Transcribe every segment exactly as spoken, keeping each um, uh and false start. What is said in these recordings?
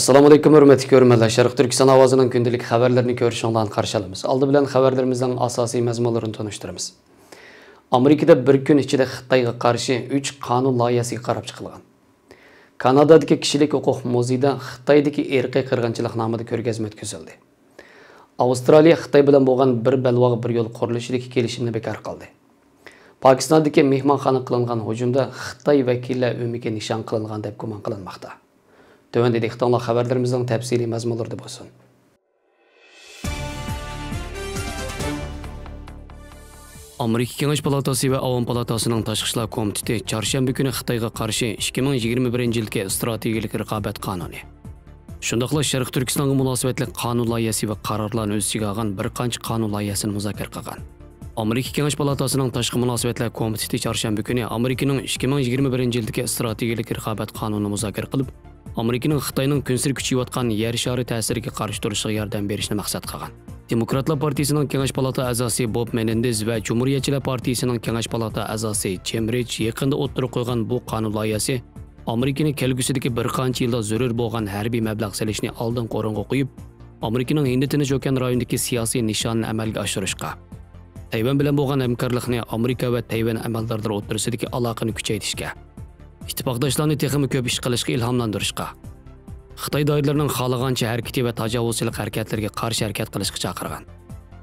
ئەسسالامۇئەلەيكۇم، ھۆرمەتلىك كۆرۈرمەنلەر. شەرقىي تۈركىستان ئاۋازىنىڭ كۈندىلىك خەۋەرلىرىنى كۆرۈشۈڭلارنى قارشى ئالىمىز. ئالدى بىلەن خەۋەرلىرىمىزنىڭ ئاساسىي مەزمۇنلىرىنى تونۇشتۇرىمىز. ئامېرىكىدا بىر كۈن ئىچىدە خىتايغا قارشى ئۈچ قانۇن لايىھەسىگە قاراپ چىقىلغان. كانادادىكى كىشىلىك ھوقۇق مۇزېيىدا خىتايدىكى ئىرقىي قىرغىنچىلىق نامىدا كۆرگەزمە ئۆتكۈزۈلدى. ئاۋسترالىيە خىتاي بىلەن بولغان بىر بەلباغ بىر يول قۇرۇلۇشىدىكى كېلىشىمنى بىكار قىلدى. پاكىستاندىكى مېھمانخانا قىلىنغان ھۇجۇمدا خىتاي ۋەكىللەر ئۆمىكى نىشان قىلىنغان دەپ گۇمان قىلىنماقتا. تۆۋەندە دىققىتىڭلار خەۋەرلىرىمىزنىڭ تەپسىلىي مەزمۇنلىرىدا بولسۇن. ئامېرىكا كېڭەش پالاتاسى ۋە ئاۋام پالاتاسىنىڭ تاشقى ئىشلار كومىتېتى چارشەنبە كۈنى خىتايغا قارشى ئىككى مىڭ يىگىرمە بىرىنچى يىلقى ئىستراتېگىيەلىك رىقابەت قانۇنى، شۇنداقلا شەرقىي تۈركىستانغا مۇناسىۋەتلىك قانۇن لايىھەسى ۋە قارارلارنى ئۆز ئىچىگە ئالغان بىر قانچە قانۇن لايىھەسىنى مۇزاكىرە قىلغان. ئامېرىكا كېڭەش پالاتاسىنىڭ تاشقى مۇناسىۋەتلەر كومىتېتى چارشەنبە كۈنى ئامېرىكىنىڭ ئىككى مىڭ يىگىرمە بىرىنچى يىلدىكى ئىستراتېگىيەلىك رىقابەت قانۇنىنى مۇزاكىرە قىلىپ، ئامېرىكىنىڭ خىتاينىڭ كۈنسېرى كۈچىيىۋاتقان يەر شارى تەسىرىگە قارشى تۇرۇشىغا ياردەم بېرىشنى مەقسەت قىلغان. دېموكراتلار پارتىيىسىنىڭ كېڭەش پالاتا ئەزاسى بوب مېنېندېز ۋە جۇمھۇرىيەتچىلەر پارتىيىسىنىڭ كېڭەش پالاتا ئەزاسى جىم رىچ يېقىندا ئوتتۇرىغا قويغان بۇ قانۇن لايىھەسى ئامېرىكىنى كەلگۈسىدىكى بىر قانچە يىلدا زۆرۈر بولغان ھەربىي مەبلەغ سېلىشنى ئالدىنقى ئورۇنغا قويۇپ، ئامېرىكىنىڭ ھىندى تىنچ ئوكيان رايونىدىكى سىياسىي نىشانىنى ئەمەلگە ئاشۇرۇشقا، تەيۋەن بىلەن بولغان ھەمكارلىقنى ئامېرىكا ۋە تەيۋەن ئەمەلدارلىرى ئوتتۇرىسىدىكى ئالاقىنى كۈچەيتىشكە، ئىتتىپاقداشلارنى تېخىمۇ كۆپ ئىش قىلىشقا ئىلھاملاندۇرۇشقا، خىتاي دائىرىلىرىنىڭ خالىغانچە ھەرىكىتى ۋە تاجاۋۇزچىلىق ھەرىكەتلىرىگە قارشى ھەرىكەت قىلىشقا چاقىرغان.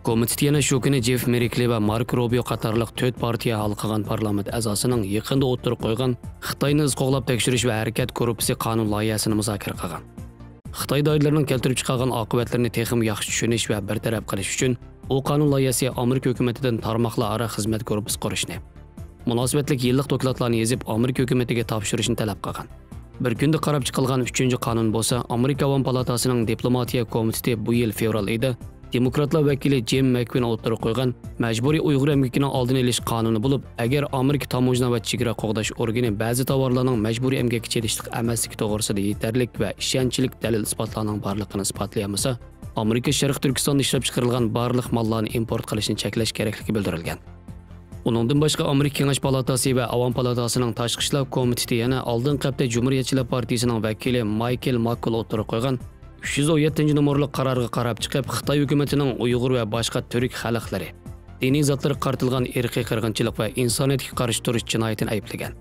كومىتېت يەنە شۇ كۈنى جېف مېركلى ۋە ماركو روبىيو قاتارلىق تۆت پارتىيە ھالقىغان پارلامېنت ئەزاسىنىڭ يېقىندا ئوتتۇرىغا قويغان خىتاينى ئىز قوغلاپ تەكشۈرۈش ۋە ھەرىكەت گۇرۇپپىسى قانۇن لايىھەسىنى مۇزاكىرە قىلغان. خىتاي دائىرىلىرىنىڭ كەلتۈرۈپ چىقارغان ئاقىۋەتلىرىنى تېخىمۇ ياخشى چۈشىنىش ۋە بىر تەرەپ قىلىش ئۈچۈن، ئۇ قانۇن لايىھەسى ئامېرىكا ھۆكۈمىتىدىن تارماقلار ئارا خىزمەت گۇرۇپپىسى قۇرۇشنى، مۇناسىۋەتلىك يىللىق دوكلاتلارنى يېزىپ، ئامېرىكا ھۆكۈمىتىگە تاپشۇرۇشنى تەلەپ قىلغان. بىر كۈندە قاراپ چىقىلغان ئۈچىنچى قانۇن بولسا، ئامېرىكا ئاۋام پالاتاسىنىڭ دىپلوماتىيە كومىتېتى بۇ يىل فېۋرال ئېيىدا دېموكراتلار ۋەكىلى جىم مەكۋىن ئوتتۇرىغا قويغان مەجبۇرىي ئۇيغۇر ئەمگىكىنىڭ ئالدىنى ئېلىش قانۇنى بولۇپ، ئەگەر ئامېرىكا تاموژنا ۋە چېگرا قوغداش ئورگىنى بەزى تاۋارلارنىڭ مەجبۇرىي ئەمگەككە چېتىشلىق ئەمەسلىكى توغرىسىدا يېتەرلىك ۋە ئىشەنچلىك دەلىل-ئىسپاتلارنىڭ بارلىقىنى ئىسپاتلىيالمىسا، ئامېرىكا شەرقىي تۈركىستاندا ئىشلەپچىقىرىلغان بارلىق ماللارنى ئىمپورت قىلىشنى چەكلەش كېرەكلىكى بىلدۈرۈلگەن. ئۇنىڭدىن باشقا، ئامېرىكا كېڭەش پالاتاسى ۋە ئاۋام پالاتاسىنىڭ تاشقى ئىشلار كومىتېتى يەنە ئالدىنقى ھەپتە جۇمھۇرىيەتچىلەر پارتىيىسىنىڭ ۋەكىلى مايكېل ماككول ئوتتۇرىغا قويغان ئۈچ يۈز ئون يەتتىنچى نومۇرلۇق قارارغا قاراپ چىقىپ، خىتاي ھۆكۈمىتىنىڭ ئۇيغۇر ۋە باشقا تۈرك خەلقلىرى، دىنىي زاتلىرىغا قارىتىلغان ئىرقىي قىرغىنچىلىق ۋە ئىنسانىيەتكە قارشى تۇرۇش جىنايىتىنى ئەيىبلىگەن.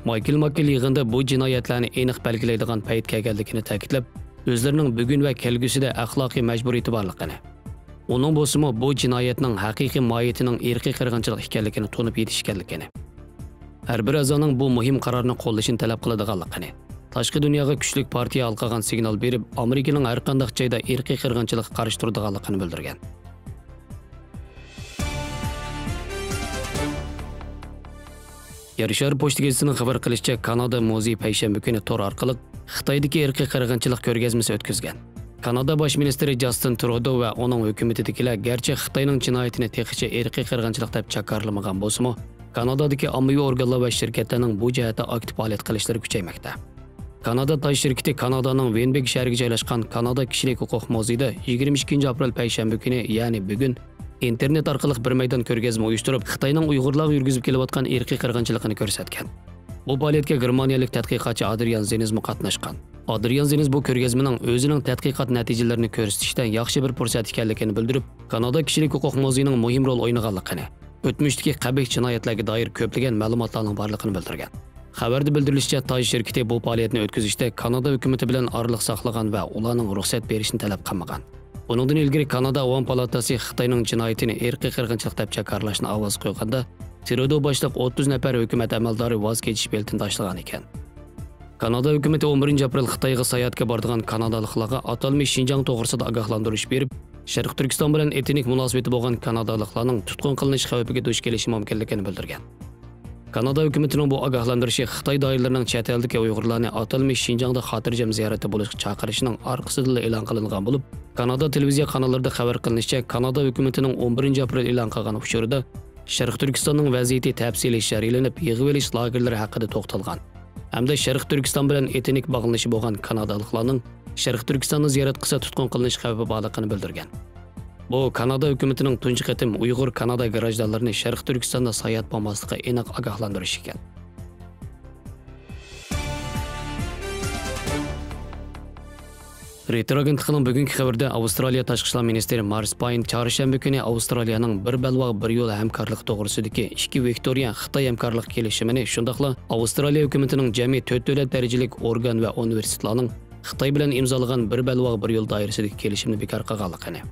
مايكېل ماككېل يىغىندا بۇ جىنايەتلەرنى ئېنىق بەلگىلەيدىغان پەيت كەلگەنلىكىنى تەكىتلەپ، ئۆزلىرىنىڭ بۈگۈن ۋە كەلگۈسىدە ئەخلاقىي مەجبۇرىيىتى بارلىقىنى، ئۇنىڭ بولسىمۇ بۇ جىنايەتنىڭ ھەقىقىي ماھىيىتىنىڭ ئىرقىي قىرغىنچىلىق ئىكەنلىكىنى تونۇپ يېتىش ئىكەنلىكىنى، ھەر بىر ئەزانىڭ بۇ مۇھىم قارارنى قوللىشىنى تەلەپ قىلىدىغانلىقىنى، تاشقى دۇنياغا كۈچلۈك پارتىيە ھالقىغان سىگنال بېرىپ، ئامېرىكىنىڭ ھەرقانداق جايدا ئىرقىي قىرغىنچىلىققا قارشى تۇرىدىغانلىقىنى بىلدۈرگەن. يەر شارى پوچتا گېزىتىنىڭ خەۋەر قىلىشىچە، كانادا مۇزېيى پەيشەنبە كۈنى تور ئارقىلىق خىتايدىكى ئىرقىي قىرغىنچىلىق كۆرگەزمىسى ئۆتكۈزگەن. كانادا باش مىنىستىرى جاستىن ترۇدو ۋە ئۇنىڭ ھۆكۈمىتىدىكىلەر گەرچە خىتاينىڭ جىنايىتىنى تېخىچە ئىرقىي قىرغىنچىلىق دەپ جاكارلىمىغان بولسىمۇ، كانادادىكى ئاممىۋى ئورگانلار ۋە شىركەتلەرنىڭ بۇ جەھەتتە ئاكتىپ پائالىيەت قىلىشلىرى كۈچەيمەكتە. كانادا تاج شىركىتى كانادانىڭ ۋېنبېك شەھىرىگە جايلاشقان كانادا كىشىلىك ھوقۇق مۇزېيىدا يىگىرمە ئىككىنچى ئاپرېل پەيشەنبە كۈنى، يەنى بۈگۈن، ئىنتېرنېت ئارقىلىق بىر مەيدان كۆرگەزمە ئۇيۇشتۇرۇپ، خىتاينىڭ ئۇيغۇرلارغا يۈرگۈزۈپ كېلىۋاتقان ئىرقىي قىرغىنچىلىقىنى كۆرسەتكەن. بۇ پائالىيەتكە گېرمانىيەلىك تەتقىقاتچى ئادرىيان زېنىزمۇ قاتناشقان. ئادرىيان زېنىز بۇ كۆرگەزمىنىڭ ئۆزىنىڭ تەتقىقات نەتىجىلىرىنى كۆرسىتىشتە ياخشى بىر پۇرسەت ئىكەنلىكىنى بىلدۈرۈپ، كانادا كىشىلىك ھوقۇق مۇزېيىنىڭ مۇھىم رول ئوينىغانلىقىنى، ئۆتمۈشتىكى قەبىھ جىنايەتلەرگە دائىر كۆپلىگەن مەلۇماتلارنىڭ بارلىقىنى بىلدۈرگەن. خەۋەردە بىلدۈرۈلۈشىچە، تاج شىركىتى بۇ پائالىيەتنى ئۆتكۈزۈشتە كانادا ھۆكۈمىتى بىلەن ئارىلىق ساقلىغان ۋە ئۇلارنىڭ رۇخسەت بېرىشىنى تەلەپ قىلمىغان. ئۇنىڭدىن ئىلگىرى كانادا ئاۋام پالاتاسى خىتاينىڭ جىنايىتىنى ئىرقىي قىرغىنچىلىق دەپ جاكارلاشنى ئاۋازغا قويغاندا، ترۇدو باشلىق ئوتتۇز نەپەر ھۆكۈمەت ئەمەلدارى ۋاز كېچىش بېلىتىنى تاشلىغان ئىكەن. كانادا ھۆكۈمىتى ئون بىرىنچى ئاپرېل خىتايغا ساياھەتكە بارىدىغان كانادالىقلارغا ئاتالمىش شىنجاڭ توغرىسىدا ئاگاھلاندۇرۇش بېرىپ، شەرقىي تۈركىستان بىلەن ئېتنىك مۇناسىۋىتى بولغان كانادالىقلارنىڭ تۇتقۇن قىلىنىش خەۋپىگە دۇچ كېلىشى مۇمكىنلىكىنى بىلدۈرگەن. كانادا ھۆكۈمىتىنىڭ بۇ ئاگاھلاندۇرۇشى خىتاي دائىرىلىرىنىڭ چەت ئەلدىكى ئۇيغۇرلارنى ئاتالمىش شىنجاڭدا خاتىرجەم زىيارەتتە بولۇشقا چاقىرىشىنىڭ ئارقىسىدىنلا ئېلان قىلىنغان بولۇپ، كانادا تېلېۋىزىيە قاناللىرىدا خەۋەر قىلىنىشىچە، كانادا ھۆكۈمىتىنىڭ ئون بىرىنچى ئاپرېل ئېلان قىلغان ئۇچۇرىدا شەرقىي تۈركىستاننىڭ ۋەزىيىتى تەپسىلىي شەرھلىنىپ، يىغىۋېلىش لاگېرلىرى ھەققىدە توختالغان ھەمدە شەرقىي تۈركىستان بىلەن ئېتنىك باغلىنىشى بولغان كانادالىقلارنىڭ شەرقىي تۈركىستاننى زىيارەت قىلسا تۇتقۇن قىلىنىش خەۋپى بارلىقىنى بىلدۈرگەن. بۇ كانادا ھۆكۈمىتىنىڭ تۇنجى قېتىم ئۇيغۇر كانادا گىراژدانلىرىنى شەرقىي تۈركىستاندا ساياھەت بولماسلىققا ئېنىق ئاگاھلاندۇرۇشى ئىكەن. رويتېر ئاگېنتلىقىنىڭ بۈگۈنكى خەۋىرىدە ئاۋسترالىيە تاشقى ئىشلار مىنىستىرى مارس پاين چارشەنبە كۈنى ئاۋسترالىيەنىڭ بىر بەلباغ، بىر يول ھەمكارلىق توغرىسىدىكى ئىككى ۋىكتورىيە خىتاي ھەمكارلىق كېلىشىمىنى، شۇنداقلا ئاۋسترالىيە ھۆكۈمىتىنىڭ جەمئىي تۆت دۆلەت دەرىجىلىك ئورگان ۋە ئۇنىۋېرسىتېتلارنىڭ خىتاي بىلەن ئىمزالىغان بىر بەلباغ، بىر يول دائىرىسىدىكى كېلىشىمنى بىكار قىلغانلىقىنى،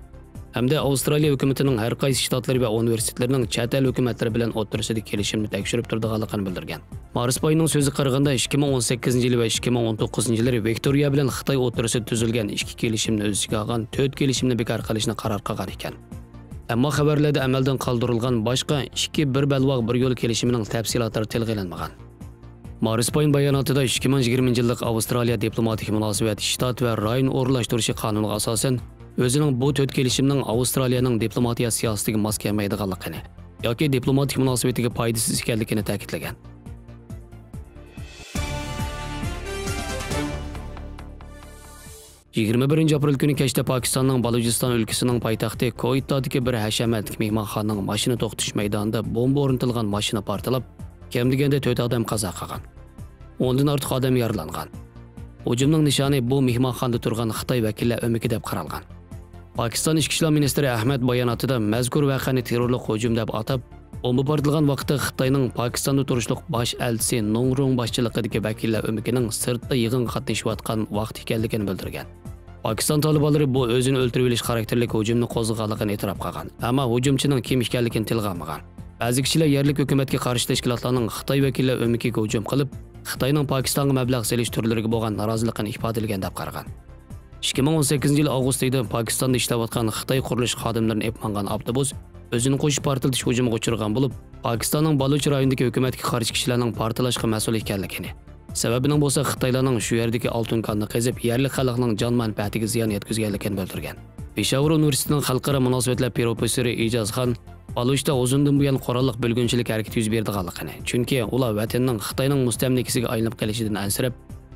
ھەمدە ئاۋسترالىيە ھۆكۈمىتىنىڭ ھەر قايسى شتاتلىرى ۋە ئۇنىۋېرسىتېتلىرىنىڭ چەت ئەل ھۆكۈمەتلىرى بىلەن ئوتتۇرىسىدىكى كېلىشىمنى تەكشۈرۈپ تۇرىدىغانلىقىنى بىلدۈرگەن. مارس پاينىڭ سۆزىگە قارىغاندا، ئىككى مىڭ ئون سەككىزىنچى يىلى ۋە ئىككى مىڭ ئون توققۇزىنچى يىللىرى ۋىكتورىيە بىلەن خىتاي ئوتتۇرىسىدا تۈزۈلگەن ئىككى كېلىشىمنى ئۆز ئىچىگە ئالغان تۆت كېلىشىمنى بىكار قىلىشنى قارار قىلغان ئىكەن. ئەمما خەۋەرلەردە ئەمەلدىن قالدۇرۇلغان باشقا ئىككى بىر بەلباغ، بىر يول كېلىشىمىنىڭ تەپسىلاتلىرى تىلغا ئېلىنمىغان. مارس پاين باياناتىدا ئىككى مىڭ يىگىرمىنچى يىللىق ئاۋسترالىيە دىپلوماتىك مۇناسىۋەت شتات ۋە رايون ئورۇنلاشتۇرۇشى قانۇنىغا ئاساسەن، ئۆزىنىڭ بۇ تۆت كېلىشىمنىڭ ئاۋسترالىيەنىڭ دىپلوماتىيە سىياسىتىگە ماس كەلمەيدىغانلىقىنى ياكى دىپلوماتىك مۇناسىۋىتىگە پايدىسىز ئىكەنلىكىنى تەكىتلىگەن. يىگىرمە بىرىنچى ئاپرېل كۈنى كەچتە پاكىستاننىڭ بالۇچىستان ئۆلكىسىنىڭ پايتەختى كوئىتادىكى بىر ھەشەمەتلىك مېھمانخانىنىڭ ماشىنا توختىتىش مەيدانىدا بومبا ئورنىتىلغان ماشىنا پارتلاپ، كەم دېگەندە تۆت ئادەم قازا قىلغان. ئوندىن ئارتۇق ئادەم يارىلانغان. ھۇجۇمنىڭ نىشانى بۇ مېھمانخانىدا تۇرغان خىتاي ۋەكىللەر ئۆمىكى دەپ قارالغان. پاكىستان ئىچكى ئىشلار مىنىستىرى ئەھمەد باياناتىدا مەزكۇر ۋەقەنى تېررورلۇق ھۇجۇم دەپ ئاتاپ، بومبا پارتلىغان ۋاقىتتا خىتاينىڭ پاكىستاندا تۇرۇشلۇق باش ئەلچىسى نوڭ رۇڭ باشچىلىقىدىكى ۋەكىللەر ئۆمىكىنىڭ سىرتتا يىغىنغا قاتنىشىۋاتقان ۋاقتى ئىكەنلىكىنى بىلدۈرگەن. پاكىستان تالىبانلىرى بۇ ئۆزىنى ئۆلتۈرۈۋېلىش خاراكتېرلىك ھۇجۇمنى قوزغىغانلىقىنى ئېتىراپ قىلغان، ئەمما ھۇجۇمچىنىڭ كىم ئىكەنلىكىنى تىلغا ئالمىغان. بەزى كىشىلەر يەرلىك ھۆكۈمەتكە قارشى تەشكىلاتلارنىڭ خىتاي ۋەكىللەر ئۆمىكىگە ھۇجۇم قىلىپ، خىتاينىڭ پاكىستانغا مەبلەغ سېلىش تۈرلىرىگە بولغان نارازىلىقىنى ئىپادىلىگەن دەپ قارىغان. ئىككى مىڭ ئون سەككىزىنچى يىل ئاۋغۇست ئېيىدا پاكىستاندا ئىشلەۋاتقان خىتاي قۇرۇلۇش خادىملىرىنى ئېلىپ ماڭغان ئاپتوبۇس ئۆزىنى قوشۇپ پارتلىتىش ھۇجۇمىغا ئۇچرىغان بولۇپ، پاكىستاننىڭ بالۇچ رايونىدىكى ھۆكۈمەتكە قارشى كىشىلەرنىڭ پارتلاشقا مەسئۇل ئىكەنلىكىنى، سەۋەبىنىڭ بولسا خىتايلارنىڭ شۇ يەردىكى ئالتۇن كاننى قېزىپ، يەرلىك خەلقنىڭ جان مەنپەئەتىگە زىيان يەتكۈزگەنلىكىنى بىلدۈرگەن. پېشاۋۇر ئۇنىۋېرسىتېتىنىڭ خەلقئارا مۇناسىۋەتلەر پروفېسسورى ئىجاز خان بالۇچتا ئۇزۇندىن بۇيان قوراللىق بۆلگۈنچىلىك ھەرىكىتى يۈز بېرىدىغانلىقىنى، چۈنكى ئۇلار ۋەتىنىنىڭ خىتاينىڭ مۇستەملىكىسىگە ئايلىنىپ قېلىشىدىن ئەنسىرەپ،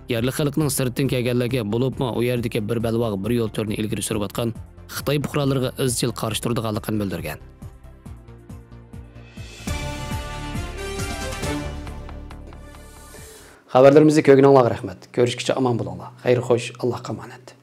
يەرلىك خەلقنىڭ سىرتتىن كەلگەنلەرگە، بولۇپمۇ ئۇ يەردىكى بىر بەلباغ، بىر يول تۈرىنى ئىلگىرى سۈرۈۋاتقان خىتاي پۇقرالىرىغا ئىزچىل قارشى تۇرىدىغانلىقىنى بىلدۈرگەن. خەۋەرلىرىمىزنى كۆرگىنىڭلارغا رەھمەت. كۆرۈشكىچە ئامان بولۇڭلار. خەير خوش، ئاللاھقا ئامانەت.